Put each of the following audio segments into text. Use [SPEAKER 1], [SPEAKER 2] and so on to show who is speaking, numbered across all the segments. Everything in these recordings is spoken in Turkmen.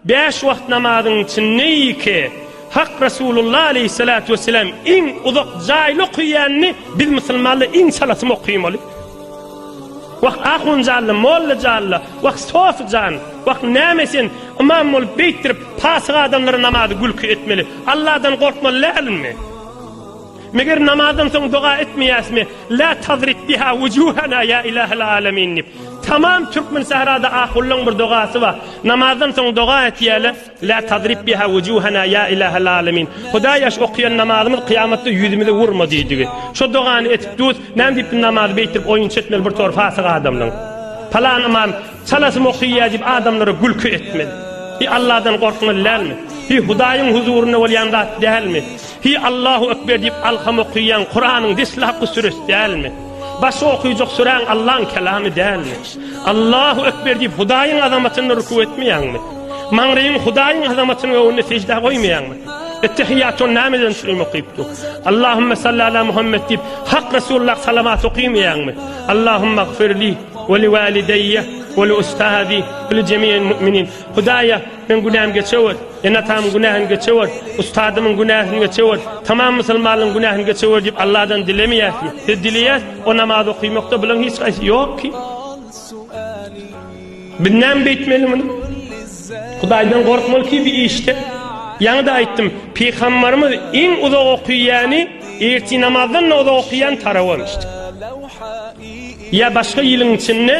[SPEAKER 1] Bäş wagt namazyň içinde Hak Resulullah aleýhissalatu wesselam iň uzak jaýly okaýanyny biz musulmanlar iň çalasym okaýmaly. Wah ahun janly, molla janly, wah sofy jan, wah näme sen ymam bolup beýtdirip pasyk adamlara namazy gülki etmeli. Allahdan gorkmaly dälmi? Meger namazdan soň doga etmeýäsmi? La tazrib biha wujuhana ýa ilahel alemin diýip. Tamam türkmen sährada ahullaň bir dogasy bar. Namazdan soň doga etýäle. La tazrib biha wujuhana ýa ilahel alemin. Hudaý ýaş okaýan namazymyz kyýamatda ýüzümize urma diýdigi. Şo dogany etip dus, näme diýip namazy beýtdirip oýunçy etmeli bir tor fasyk adamlaň. Palan ymam Çalasym okyýa diýip adamlara gülki etmeli. Hi Allahdan gorkmaly dälmi? Hi Hudaýyň huzurynda bolýan zat dälmi? Hi Allahu Ekber diýip alham okyýaň Kuranyň deslapky süresi dälmi? Başga okyjak süräň Allaň kelamy dälmi? Allahu Ekber diýip Hudaýyň azamatynda ruku etmeýäňmi? Maňryň Hudaýyň azamatynyň öňünde seždä goýmaýaňmy? Ettehiýaty nämeden çürim okypdy? Allahümme salli ala Muhammed diýip Hak Resulullah salamat okymaýaňmy? Allahümme gfirli We li walideýe we li ustazi we li jemi'il mu'minin. Hudaýa, meň günämi geçewer, ene-atamyň günäsini geçewer, ustadymyň günäsini geçewer, tamam musulmanlaryň günäsini geçewer diýip Allahdan dilemeýäsmi? Biz dileýäs, o namaz okymakda bularyň hiç haýsy ýok ki. Biz näme beýtmeli muny? Hudaýdan gorkmaly ki bir işde. Ýaňy-da aýtdym, pygambarymyz iň uzak okyýany ertir namazdan-da uzak okyýan tarawamişdi. Ýa başga ýylyň içinde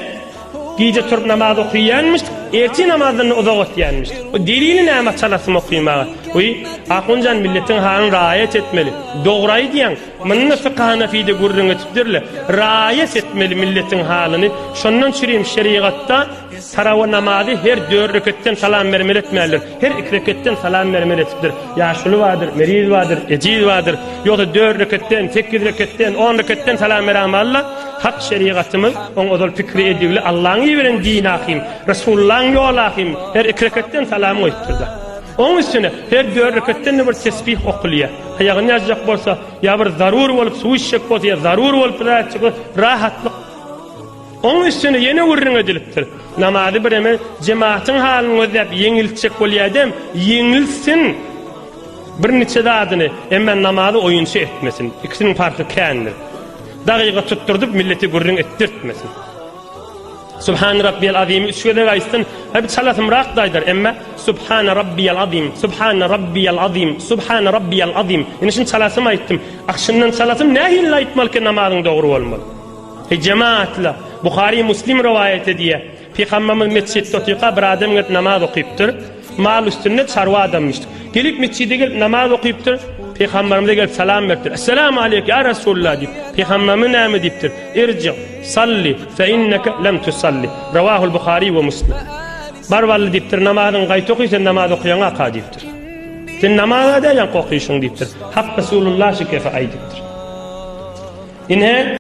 [SPEAKER 1] gije turup namaz okyýanmyş, ertir namazdan-da uzak otýanmyş. O delili näme çalasym okymaga? Wiý, ahunjan milletiň halyny raýat etmeli. Dogry aýdýaň. Munda fykh hanafide gürrüň etipdirle. Raýat etmeli milletiň halyny. Şondan çürim şerigatda tarawa namazy her dört reketden salam bermeli etmändir. Her iki reketden salam bermeli etipdir. Ýaşuly bardyr, meriz bardyr, ejiz bardyr. Ýogsa dört reketden, sekiz reketden, on reketden salam berämalla, hak şerigatymyz oň ozal pikiri edigli Allaň iberen dini ahym, Resulullaň ýoly ahym, her iki reketden salam goýupdyrda. Oň üstüne her dört reketden-de bir tesbih okulýar. Aýagyny ýazjak bolsa, ýa bir zarur bolup suw içjek bolsa, ýa zarur bolup bir zat etjek bolsa, rahatlyk. Oň üstüne ýene gürrüň edilipdir. Namazy bireme jematyň halyny gözläp ýeňiltjek bolýadem, ýeňiltsin birniçe zadyny, emma namazy oýunça etmesin. Ikisiniň parhy kändir. Dagyga tutdurdyp millete gürrüň etdirtmesin. Subhan Rabbiyal Azimi üç gezek aýtsyn, ha bir çalasymrak-da aýdar, emma Subhan Rabbiyal Azim, Subhan Rabbiyal Azim, Subhan Rabbiyal Azim. Indi şuny çalasym aýtdym. Ah şundan çalasym nähili aýtmaly ki namazyň dogry bolmaly? Eý jemaatlar! Buhary Muslim rowaýat edýär. Pygamberimiz metjitde otyrka bir adam gelip namaz okypdyr. Mal üstünde çarwa adamyşdy. Gelip metjide gelip namaz okypdyr. Pygamberimize gelip salam beripdir. Esselamu aleyk ya Resulullah diýip. Pygamberimiz näme diýipdir? Irji, salli, fe inneke lem tusalli. Rawahul Buhari we Muslim. Bar wally diýipdir, namazyňy gaýta oky, sen namaz okaýaňaka diýipdir. Sen namaza däl ýaňky okyşyň diýipdir. Hak Resulullah şu kefe aýdypdyr. Ine.